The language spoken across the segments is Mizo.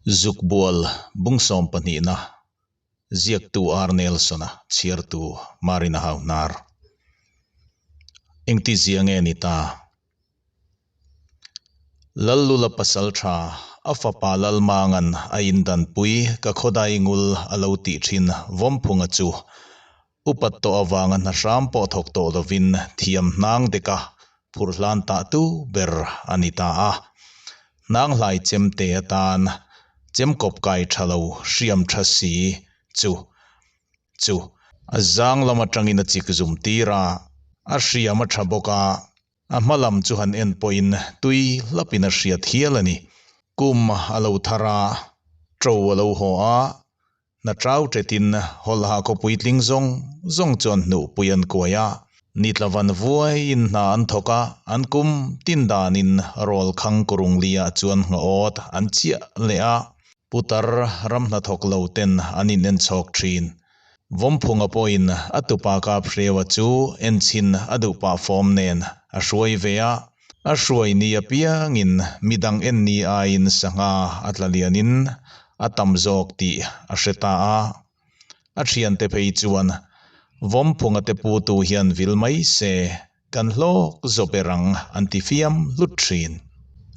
Zukbual bung sawmpahnihna ziaktu R. Nelson-a chhiartu Marina Hauhnar. Engtizia nge ni ta? Lallula pasal tha, a fapa Lalmanga'n a indanpui ka khawdai ngul a lo tih thin Vawmphunga chu Upat tawh avanga hna hram pawh thawk tawh lovin thiam hnang deka phurh hlan tah tu ber a ni ta a. Hnang hlai chemte atan chemkawp kai tha lo hriam tha si chu chu a zang lam atangin a chik zum tir a, a hriam a tha bawk a, a hma lam chu han en pawhin tui hlapin a hriat hial a ni. Kum a lo thar a, ṭo a lo haw a, Hna ṭau ṭetin hawlha khawpui tling zawng zawng chuan hnuhpui an kuai a, nitlavan vuaiin hna an thawk a, an kum tin danin rawl khang kurung liah chuan nghawt an chiah leh a, putar ram hnathawk lo ten an in enchhawk ṭhin. Vawmphunga pawhin a tupa Kaphrieua chu enchhin a duh pah fawm nen a hruai ve a, A hruai ni apiangin midang en ni aiin sangha a tla lianin a tam zawk tih a hre ta a. A thiante phei chuan Vawmphunga te putu hian vil mai se kan hlawk zo ber ang an ti fiam hlut thin.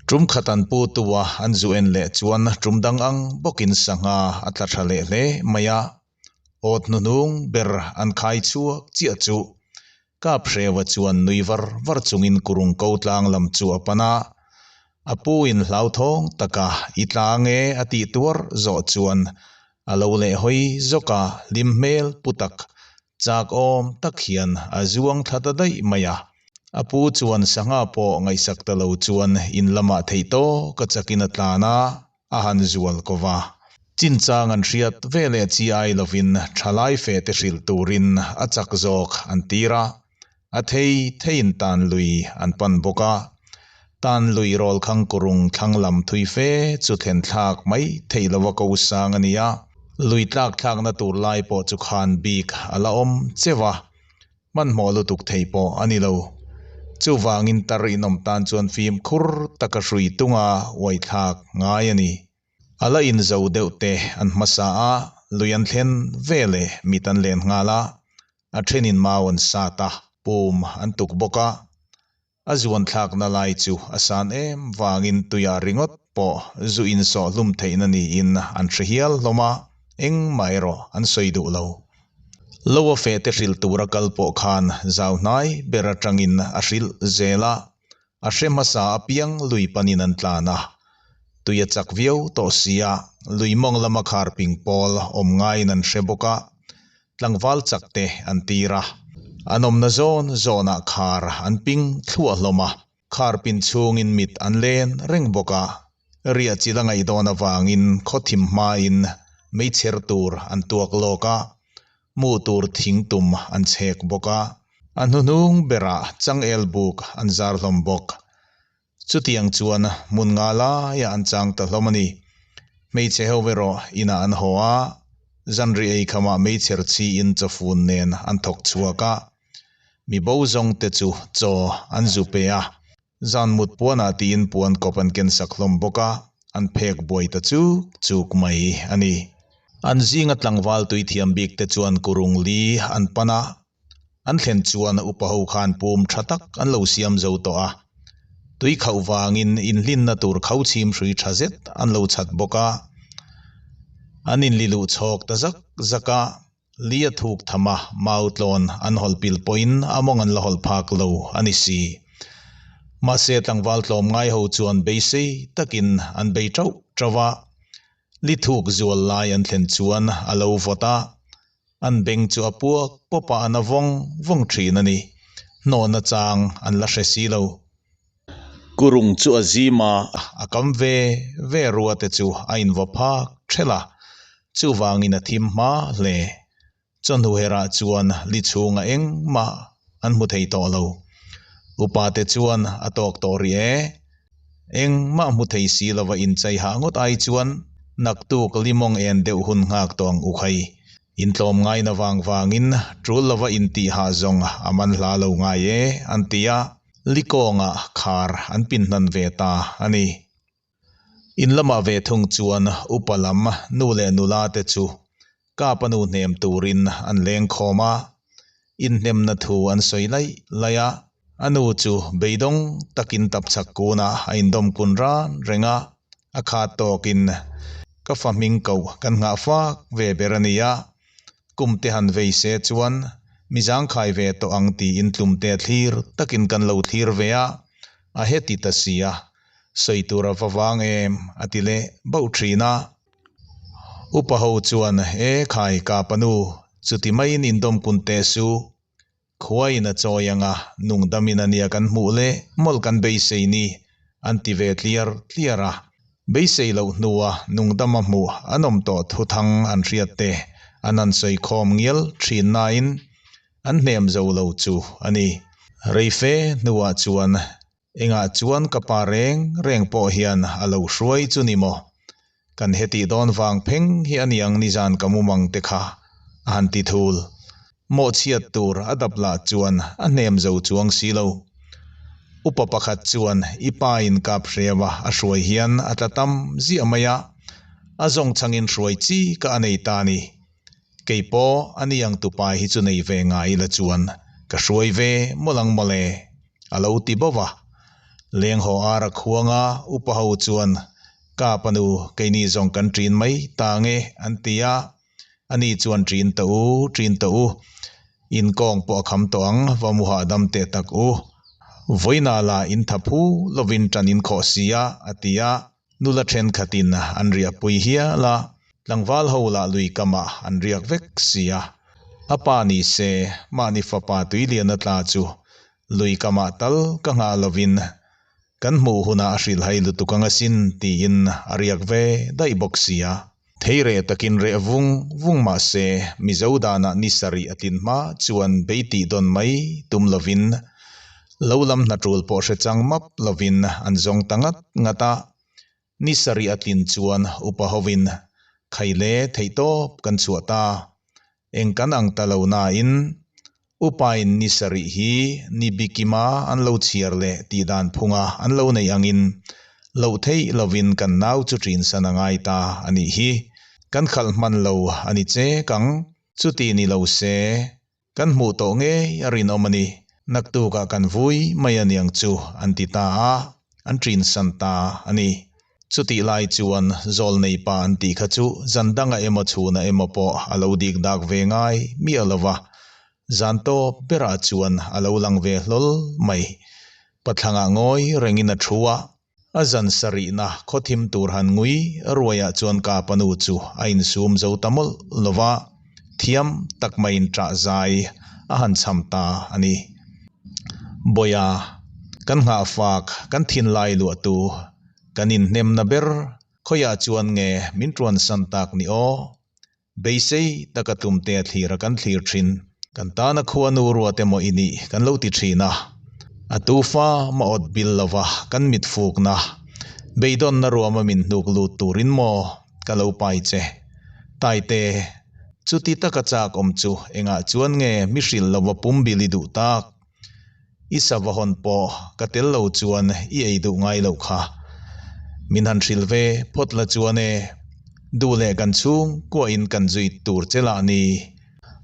Tum khat an putua an zu en leh chuan tum dang ang bawkin sangha a tla tha leh hle mai a. Awt hnuhnung ber an khai chhuak chiah chu Kaphreva chuan nui var var chungin kurung ko tlang lam chu a pan a, a pu in hlauthawng taka i tla nge a tih tuar zawh chuan a lo leh hawi zawk a, hlim hmel pu tak chak awm tak hian a zuang thla ta daih mai a. A pu chuan sangha pawh ngaihsak ta lo chuan in lamah theih tawk a chakin a tlan a, a han zual ko va. Chinchang an hriat ve leh chi ai lovin thalai fe te hrilh turin a chak zawk an tir a, a thei theiin tan lui an pan bawk a. Tan lui rawlkhang kurung thlang lam thui fe chu thlen thlak mai theih lova ko sang a ni a, lui tlak thlakna tur lai pawh chu khan bik a la awm cheu a, Hmanhmawh lutuk thei pawh a ni lo. Chuvangin tar inawm tan chuan fimkhur taka hrui tunga uaithlak ngai a ni. A la inzo deuh te an hmasa a, lui an thlen ve leh mit an len nghal a, a thenin mau an sat a, pum an tuk bawk a. A zuanthlakna lai chu a san em vangin tuiah ringawt pawh zu insawh hlum theihna niin an hre hial hlawm a, engmah erawh an sawi duh lo. Lo a feh te hrilh tura kal pawh khan zau hnai ber atangin a hrilh zel a, a hre hmasa apiang lui panin an tlan a. Tui a chak viau tawh sia, lui mawng lama khar ping pawl awm ngaiin an hre bawk a, Tlangval chak te an tir a, an awmna zawn zawnah khar an ping thluah hlawm a, khar pin chhungin mit an len reng bawk a, riah chil a ngaih dawn avangin khaw thim hmain meichher tur an tuak lawk a, mu tur thing tum an chhek bawk a, a hnuhnung berah changel buk an zar hlawm bawk. Chutiang chuan hmun nga laiah an chang ta hlawm a ni. Hmeichhe ho erawh inah an haw a, zanri ei khamah meichher chhiin chawfun nen an thawk chhuak a. Mi bo zawng te chu chaw an zu pe a, zan mut puanah tiin puan kawp an ken sak hlawm bawk a, an phek buai ta chuk chuk mai a ni. An zinga tlangval tuithiam bik te chuan kurung li an pan a, An thlen chuan upa ho khan pum tha tak an lo siam zo tawh a, tui khauh vangin inhlinna tur kho chhim hrui tha zet an lo chhat bawk a. An inli luh chhawk ta zak zak a, li a thuk tham a, mau tlawn an hawlh pil pawhin a mawng an la hawlh phak lo a ni si. Mahse tlangval tlawm ngai ho chuan beisei takin an bei tauh tauh a, li thuk zual lai an thlen chuan a lo vawt a, An beng chu a puak pawp a, an a vawng vawng thin a ni. Hnawhna chang an la hre si lo. Kurung chu a zim a, a kam ve ve rua te chu a invaw phak thelh a, chuvangin a thim hma hle. Chawhnu herah chuan li chhunga engmah an hmu thei tawh lo. Upa te chuan a tawk tawh rih e. Engmah hmu thei si lova inchei hah ngawt ai chuan naktuk limawng en deuh hun nghak tawh ang u khai. Intlawm ngaina vang vangin tul lova intih hah zawng a man hla lo ngai e an ti a, likawnga khar an pin hnan ve ta a ni. In lamah ve thung chuan upa lam nu leh nula te chu Kapa nu hnem turin an leng khawm a, inhnemna thu an sawi laih laih a. A nu chu beidawng takin tapchhak kunah a indawm kun ran reng a, a khat tawkin ka fa hming koh kan nghah fak ve ber a nia, kum te han vei se chuan mi zangkhai ve tawh ang tiin tlumte thlir takin kan lo thlir ve a, a heti ta sia, sawi tur a va vang em a ti leh bauh thin a. Upa ho chuan e khai ka panu chuti maiin indawm kun teh suh, Khuaiin a chawi anga nungdamin a nia kan hmuh leh mawlh kan beisei ni an ti ve tliar tliar a. Beisei loh hnua nungdama hmuh an awm tawh thuthang an hriat te an han sawi khawm ngial thin nain an hnem zo lo chu a ni. Reife hnuah chuan Engah chuan ka pa reng reng pawh hian a lo hruai chu ni maw? Kan hetih dawn vang pheng hi a niang nizan ka mumang te kha a han ti thul. Mawhchhiat tur a dap lah chuan a hnem zo chuang si lo. Upa pakhat chuan i pa in kap hreva a hruai hian a tla tam ziah mai a, a zawng changin hruai chi ka a nei ta ni. Kei pawh a niang tupa hi chu nei ve ngai ila chuan ka hruai ve mawlh ang mawle, a lo ti bauh a. Leng haw ar a khuang a, upa ho chuan, Ka panu, keini zawng kan ṭin mai ta nge, an ti a. Ani chuan ṭin ta u, ṭin ta u, in kawng pawh a kham tawh ang, va mu hahdam teh tak u. Vawiinah lah in tha phu lovin ṭan in khawh si a, a ti a. Nula thenkhatin an riahpui hial a, tlangval ho lah lui kamah an riak vek si a. A pa ni se, mahni fapa tuiliana tla chu lui kamah tal ka nghah lovin kan hmuh hunah a hrilhhai lutuk ang asin tiin a riak ve daih bawk si a. Thei reh takin reh vung vung mah se, Mizo danah ni sarih a tlin hma chuan bei tih dawn mai tum lovin lo lam hna tul pawh hre chang map lovin an zawng ta ngat ngat a. Ni sarih a tlin chuan upa hovin Khaile theihtawp kan chhuah ta. Eng kan ang ta lo nain upain ni sarih hi ni bikima an lo chhiar leh tih dan phunga an lo neih angin loh theih lovin kan nau chu ṭinsan a ngai ta a nih hi. Kan khalh hman lo a ni chek ang. Chuti ni lo se kan hmuh tawh ngei a rinawm a ni. Naktukah kan vui mai a niang chu an ti ta a, an ṭinsan ta a ni. Chutih lai chuan Zawlnei pa an tih kha chu zan danga emaw chhuna emaw pawh a lo dik dak ve ngai miah lo va, zan tawp berah chuan a lo lang ve hlawl mai. Pathlangah ngawi rengin a thu a, a zan sarihna khawthim tur han ngui ruaiah chuan Kapa nu chu a insum zo ta mawlh lo va, thiam tak maiin ṭah zai a han cham ta a ni. Bawiha, kan nghahfak, kan thinlai luahtu, kan inhnemna ber khawiah chuan nge min ṭuansan tak ni aw? Beisei taka tumte a thlir a kan thlir thin. Kan tana khuanu ruat emaw i nih kan lo ti thin a. A tufa ma awt bil lova kan mit fukna, beidawnna ruama min hnuk lut turin maw ka lo pai che. Taite, chuti taka chak awm chu engah chuan nge mi hrilh lova pum bil i duh tak? I sava hawn pawh ka tel lo chuan i ei duh ngai loh kha. Min han hrilh ve phawt la chuan e, duh leh kan chhung kuahin kan zui tur che lah ni.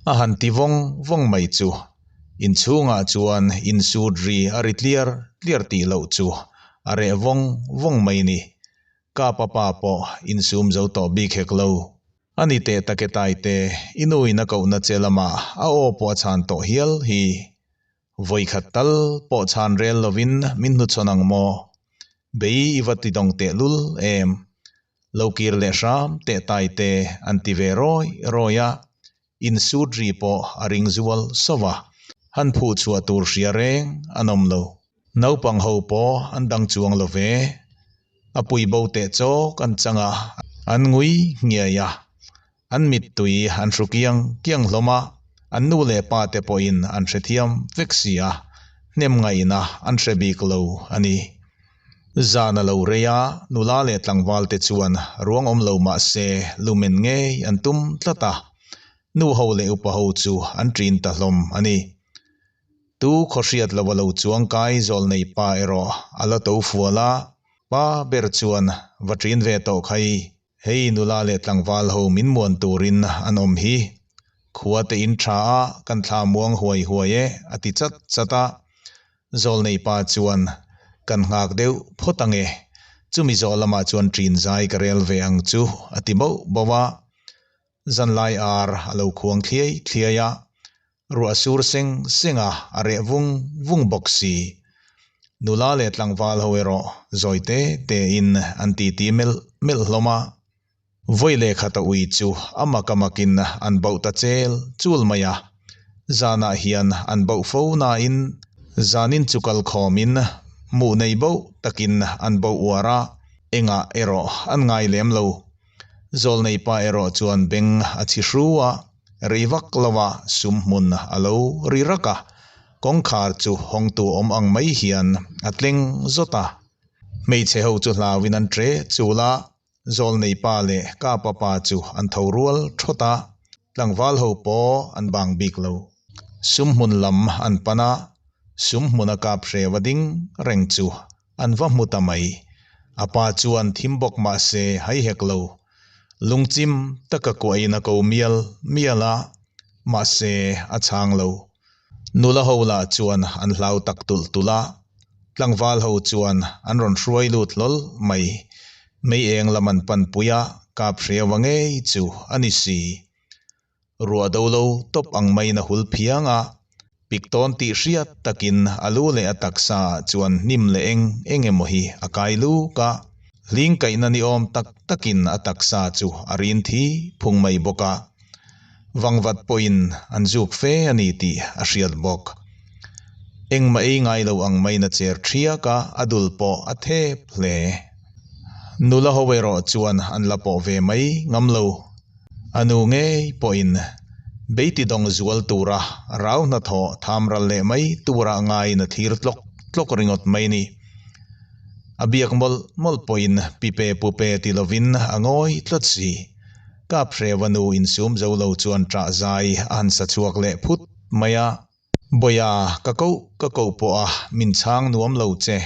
A han ti vawng vawng mai chu. Inchhungah chuan insut ri a ri tliar tliar tih loh chu a reh vawng vawng mai ni. Ka papa pawh insum zo tawh bik hek lo. A ni teh take taite, i nu in a kohna che lamah a aw pawh a chhan tawh hial hi. Vawikhat tal pawh chhan rel lovin min hnuchhawn ang maw? Bei i va ti dawng teh lul em? Lo kir leh hram teh taite an ti ve rawi rawi a, insut ri pawh a ring zual sauh a, han phuh chhuah tur hria reng an awm lo. Naupang ho pawh an dang chuang lo ve. A pui bo teh chawk an chang a, an ngui ngiai a, an mittui an hru kiang kiang hlawm a, an nu leh pa te pawhin an hrethiam vek si a, hnem ngaihna an hre bik lo a ni. Zan a lo rei a, nula leh tlangval te chuan ruang awm lo mah se lumen ngei an tum tlat a, nu ho leh upa ho chu an ṭin ta hlawm a ni. Tu khawhriat lo a lo chuang kai zawl nei pa erawh a la to fual a. Pa ber chuan va ṭin ve tawh khai, hei nula leh tlangval ho min muan turin an awm hi. Khua te in ṭha a, kan thla muang huai huai e, a ti chat chat a. Zawlnei pa chuan, Kan nghak deuh phawt ang e, chumi zawh lamah chuan ṭin zai ka rel ve ang chu, a ti bauh bauh a. Zanlai ar a lo khuang thliai thliai a, ruah sur seng seng a, a reh vung vung bawk si. Nula leh tlangval ho erawh zawi te tein an titi melh melh hlawm a. Vawi leh khata ui chu a mak a makin an bauh ta chel chul mai a, zanah hian an bauh fo nain zanin chu kal khawmin hmuh nei bauh takin an bauh uar a, engah erawh an ngai lem lo. Zawlnei pa erawh chuan beng a chhi hru a, rei vak lova sum hmun a lo ri rak a, kawngkhar chu hawngtu awm ang mai hian a tleng zawt a. Hmeichhe ho chu hlauin an ṭe chul a, Zawlnei pa leh Kapa pa chu an tho rual thawt a, tlangval ho pawh an bang bik lo. Sum hmun lam an pan a, sum hmuna kap hreu a ding reng chu an va hmu ta mai. A pa chuan thim bawk mah se hai hek lo. Lungchim taka kuahin a ko mial mial a, mahse a chhang lo. Nula ho lah chuan an hlau tak tulh tulh a, tlangval ho chuan an rawn hruai lut hlawl mai. Mei eng lam an panpui a, kap hreua ngei chu a ni si. Ruah do lo tawp ang maiin a hul phiang a, pik tawn tih hriat takin a lu leh a taksa ah chuan hnim leh eng eng emaw hi a kai luk a, hling kaihna ni awm tak takin a taksa chu a rin thi phung mai bawk a. Vangvat pawhin an zuk fe a ni tih a hriat bawk. Engmah ei ngai lo ang maiin a cher thiak a, a dul pawh a thep hle. Nula ho erawh chuan an la pawh ve mai ngam lo. A nu ngei pawhin beiti dawng zual tura rau hnathawh tham ral leh mai tura ngaiin a thlir tlawk tlawk ringawt mai ni. A biak mawlh mawlh pawhin pipe pupe ti lovin a ngawi tlat si. Kap Hrewa nu insum zo lo chuan ṭah zai a han sa chhuak leh phut mai a. Bawia, ka koh ka koh pawh a min chhang nuam lo che.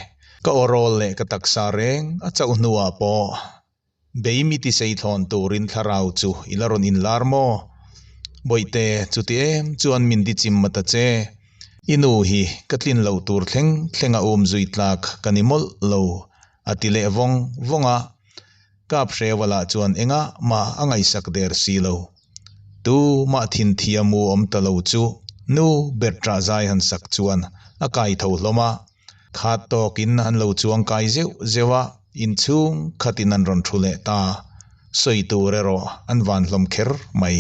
Ka aw rawl leh ka taksa reng a chauh hnuah pawh bei mi tisei thlawn turin thlarau chu i la rawn inlar maw? Bawihte, chuti em chuan min di chim ma ta che. I nu hi ka tlin loh tur thleng thleng a um zui tlak ka ni mawlh lo, a ti leh vawng vawng a. Kap Hrewa lah chuan engah mah a ngaihsak der si lo. Tu mah thin thiam u awm ta lo chu nu ber ṭah zai han sak chuan a kai tho hlawm a. Khat tawkin an lo chuang kai zeuh zeuh a, inchhung khatin an rawn thu leh ta. Sawi tur erawh an van hlawm kher mai.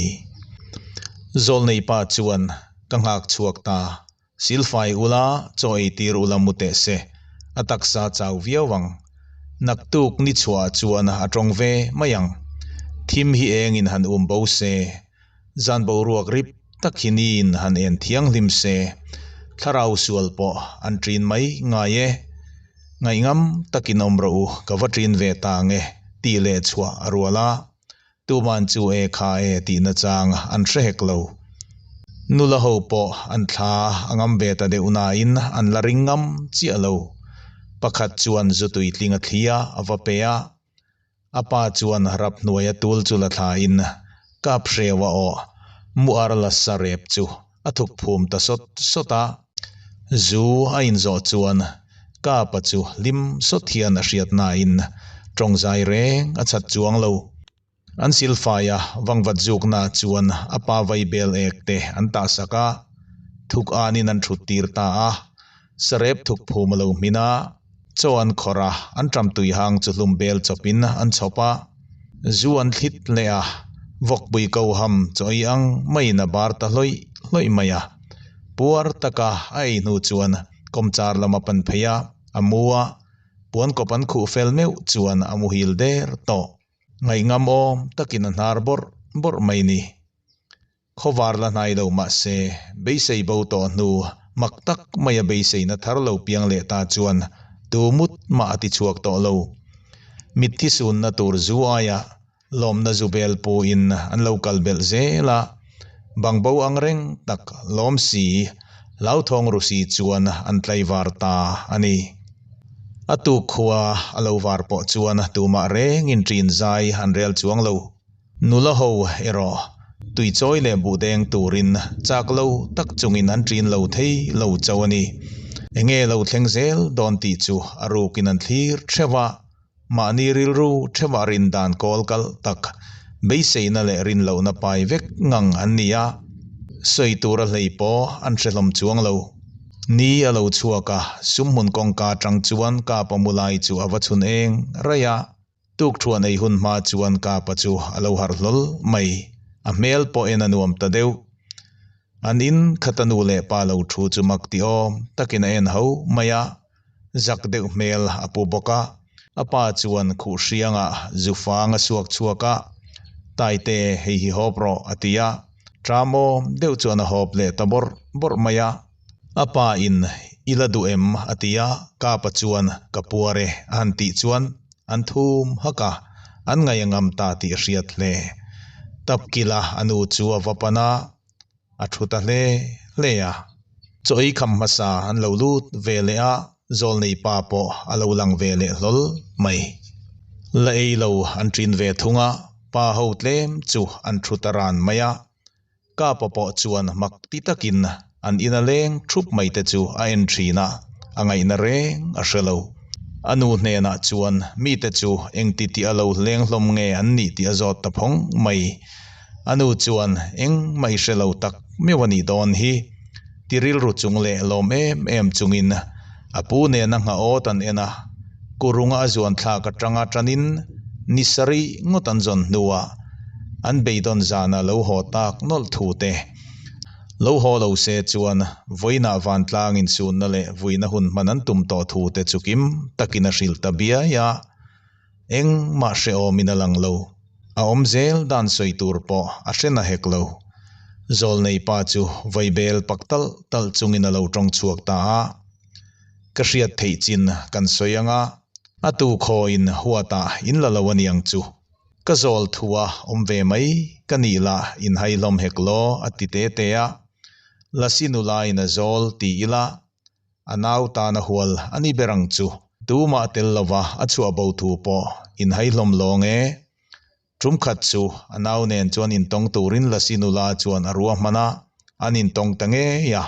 Zawlnei pa chuan ka nghak chhuak ta. Silfai ula, chaw ei tir ula mu teh se, a taksa chau viau ang. Naktuk ni chhuah chuan a tawng ve mai ang. Thim hi engin han um bo se, zan boruak rip tak hi niin han en thianghlim se, thlarau sual pawh an ṭin mai ngai e. Ngaihngam takin awm rawh u, ka va ṭin ve ta ang e, tih leh chhuah a rual a. Tuman chu e kha e tih nachang an hre hek lo. Nula ho pawh an thla a ngam ve ta deuh nain an la ring ngam chiah lo. Pakhat chuan zu tuitling a thli a, a va pe a. A pa chuan rap hnuaia tul chu la thlain kap hreu a awh mu ar la sa rep chu a thuk phum ta sawt sawt a. Zu a inzawh chuan Kapa chu hlim sawt hian a hriat nain tawng zai reng a chat chuang lo. An silfaia vangvat zukna chuan a pa vaibel ek te an tahsak a, thuk anin an thut tir ta a. Sarep thuk phum a lo hmin a, chaw an khawrh a, an ṭam tui hang chu hlum bel chawpin an chhawp a, zu an thlit leh a, vawkpui ko ham chaw ei ang maiin a bar ta hlawih hlawih mai a. Puar taka a ei hnu chuan kawmchar lam a pan phei a, a mu a, puan kawp an khuh fel meuh chuan a muhil der tawh. Ngaihngam awm takin a hnar bawrh bawrh mai ni. Khawvar la hnai lo mah se, beisei bo tawh hnu mak tak maia beiseina thar lo piang leh ta chuan tu mut mah a ti chhuak tawh lo. Mitthi sunna tur zu aia lawmna zu bel puin an lo kal belh zel a, bangbo ang reng tak lawm si, hlauthawng ru si chuan an tlaivar ta a ni. A tuk khua a lo var pawh chuan tumah rengin ṭin zai an rel chuang lo. Nula ho erawh tuichawi leh buhdeng turin chak lo tak chungin an ṭin lo thei lo chauh a ni. Enge lo thleng zel dawn tih chu a rukin an thlir ṭheuh a, mahni rilru ṭheuhah rin dan kawl kalh tak, beiseina leh rin lohna pai vek ngang an ni a, sawi tur a hlei pawh an hre hlawm chuang lo. Ni a lo chhuak a, sumhmun kawngka aṭang chuan Kapa mu lai chu a va chhun eng raih a. Tukṭhuan ei hun hma chuan Kapa chu a lo harh hlawl mai. A hmel pawh en a nuam ta deuh. An in khata nu leh pa lo thu chu mak ti awm takin a en ho mai a, zak deuh hmel a pu bawk a. A pa chuan khuh hriangah zu fang a suak chhuak a, Taite, hei hi hawp rawh, a ti a. Ṭam awm deuh chuan a hawp leh ta bawrh bawrh mai a. A pa in, I la duh em? a ti a, Kapa chuan, Ka puar e, a han tih chuan an thum hak a, an ngaih a ngam ta tih a hriat hle. Tapkila a nu chu a va pan a, a thu ta hle hle a. Chaw ei kham hmasa an lo lut ve leh a, Zawlnei pa pawh a lo lang ve leh hlawl mai. La ei lo an ṭin ve thung a, pa ho tlem chu an thu ta ran mai a. Kapa pawh chuan mak ti takin an ina leng thup mai te chu a en thin a, a ngaihna reng a hre lo. A nu hnenah chuan mite chu engti tih a lo leng hlawm nge an nih tih a zawt ta phawng mai. A nu chuan engmah i hre lo tak meuh a nih dawn hi ti rilru chung leh lawm em em chungin a pu nena nghah awt an en a, kurunga a zuan thlak atanga tanin ni sarih ngawt an zawn hnuah an beidawn zana lo haw tak nawlh thu te lo haw lo se chuan vawiinah vantlang insunna leh vuina hun hman an tum tawh thu te chu kim takin a hrilh ta biai a, engmah hrehawmin a lang lo. A awm zel dan sawi tur pawh a hre na hek lo. Zawlnei pa chu vaibel pak talh talh chungin a lo tawng chhuak ta a. Ka hriat theih chin kan sawi anga a tu khawiin huatah in la lo a niang chu. Ka zawl thua awm ve mai ka nih lah in hai hlawm hek law a ti te te a. Lasi nulain a zawl ti ila a nau tan a hual a ni ber ang chu. Tumah tel lova a chhuah bo thu pawh in hai hlawm lawng e. Tum khat chu a nau nen chuan intawng turin Lasi nula chuan a ruahman a, an intawng ta ngei a.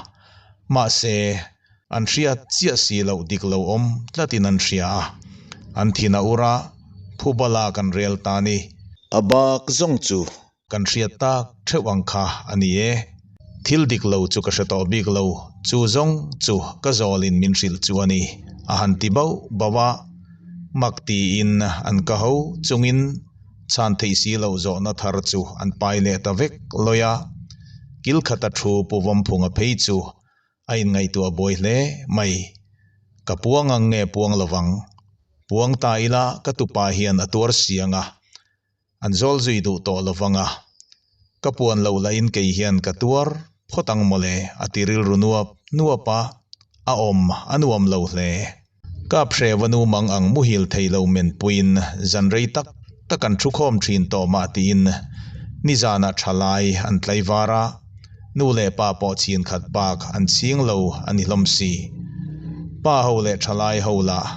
Mahse, an hriat chiah si loh dik lo awm tlatin an hria a, an thin a ur a, phuba lak an rel ta a ni. A bak zawng chu kan hriat tak theuh ang kha a ni e. Thil dik lo chu ka hre tawh bik lo, chu zawng chu ka zawlin min hrilh chu a ni, a han ti bauh bauh a. Mak tiin an ka ho chungin chhan theih si loh zawhna thar chu an pai leh ta vek lawi a. Kil khata thu Pu Vawmphunga phei chu a inngaihtuah buai hle mai. Ka puang ang nge puang lovang? Puang ta ila ka tupa hian a tuar siang a. An zawl zui duh tawh lo vang a, ka puan loh lahin kei hian ka tuar phawt ang mawle a ti rilru nuap nuap a, a awm a nuam lo hle. Kap hreva nu mang ang muhil thei lo men puiin zan rei tak tak an thu khawm thin tawh mah tiin nizanah tha lai an tlaivar a, nu leh pa pawh chhin khat bak an chhing lo a ni hlawm si. Pa ho leh thalai ho lah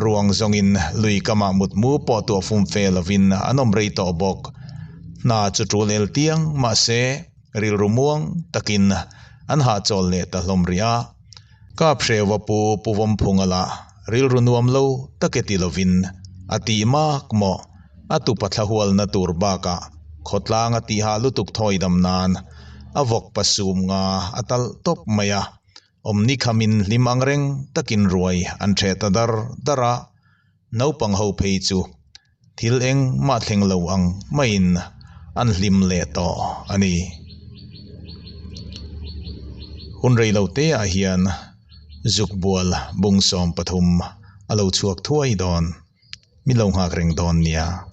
ruang zawngin lui kamah mutmu pawh tuah fum fe lovin an awm rei tawh bawk. Hna chu tul el tiang mahse rilru muang takin an hahchawl leh ta hlawm rih a. Kap hreuva pu Pu Vawmphunga lah rilru nuam lo tak e ti lovin a tih mak maw? A tupa thla hualna tur bakah khawtlang a tihah lutuk thawi dam nan a vawk pa sum nga a talh tawp mai a, awmni khamin hlim ang reng takin ruai an ṭheh ta dar dar a, naupang ho phei chu thil engmah thleng lo ang maiin an hlim leh tawh a ni. Hun rei lo te ah hian Zukbual bung 13 a lo chhuak thuai dawn. Min lo nghak reng dawn nia.